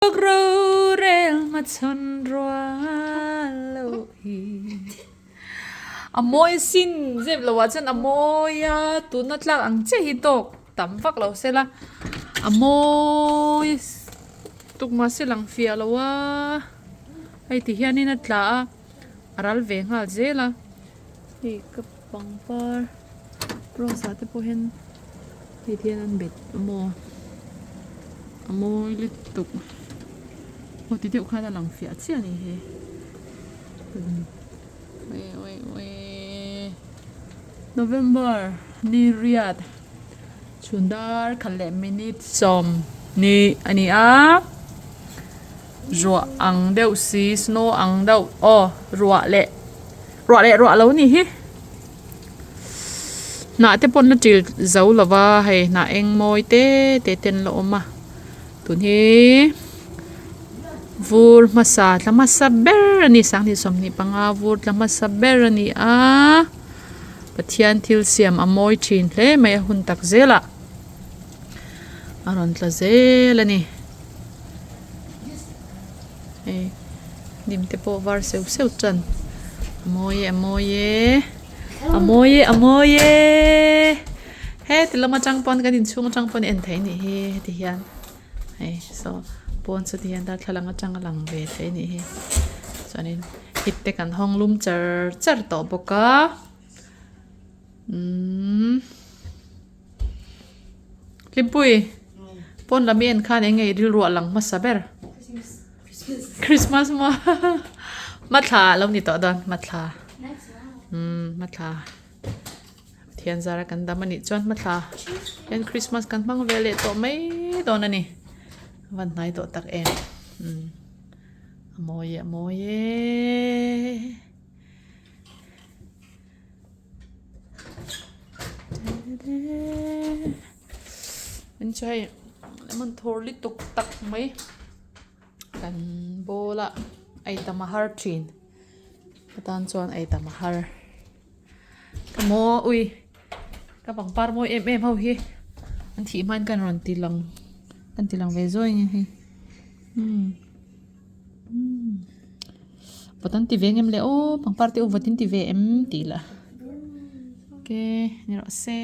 Rorel hmachhawn rual loh hi. A mawi sin zep lo ah chuan a mawi a, tuna tlak ang chiah hi tawk tam vak lo se la, a mawi tuk mahse lang fiah lo a, hei ti hianin a tla a, a ral ve nghal zel a, hei ka pangpar rose ah te pawh hian. Hei te hian an bet a maw a mawi lutuk aw ti deuh khan a lang fiah chiah a ni hi November ni riat chhun dar khat leh minute sawm ni a ni a ruah ang deuh si snow ang deuh aw ruah leh ruah leh ruah lo a ni hi. Hnah te pawn la ṭil zo lo va hei hnah eng mawi te te te an la awm a tun hi vur hmasa tla hmasa ber a ni sanghnih 25 vur tla hmasa ber a ni a Pathian thil siam a mawi ṭhin hle mai a hun tak zelah a rawn tla zel a ni hei hnim te pawh var seu seu chuan a mawi e a mawi e. A mawi e a mawi e heti lam atang pawn kan inchhung atang pawn en theih anih hi heti hian hei saw pawn saw ti hian darthlalang atang a lang ve theih anih hi chuanin hit te kan hawng lum char char tawh bawk a umm Hlimpui pawn lam i en khan eng nge i rilru a lang hmasa ber Christmas maw hmathla a lo ni tawh dawn hmathla umm hmathla Pathian zara kan dam anih chuan hmathla hian Christmas kan hmang ve leh tawh mai dawn a ni a van hnai tawh tak em umm a mawi e a mawi e. An chu hei lemon thur lutuk tak mai kan bowl a ei tam a har thin atan chuan ei tam a har ka maw ui ka pangpar mawi em em ho hi an thih hmain kan rawn ti lang kan ti lang ve zawi ang hei umm umm vawt an ti ve ngem le aw pangpar te u vawt in ti ve em tih lah ok ni rawh se.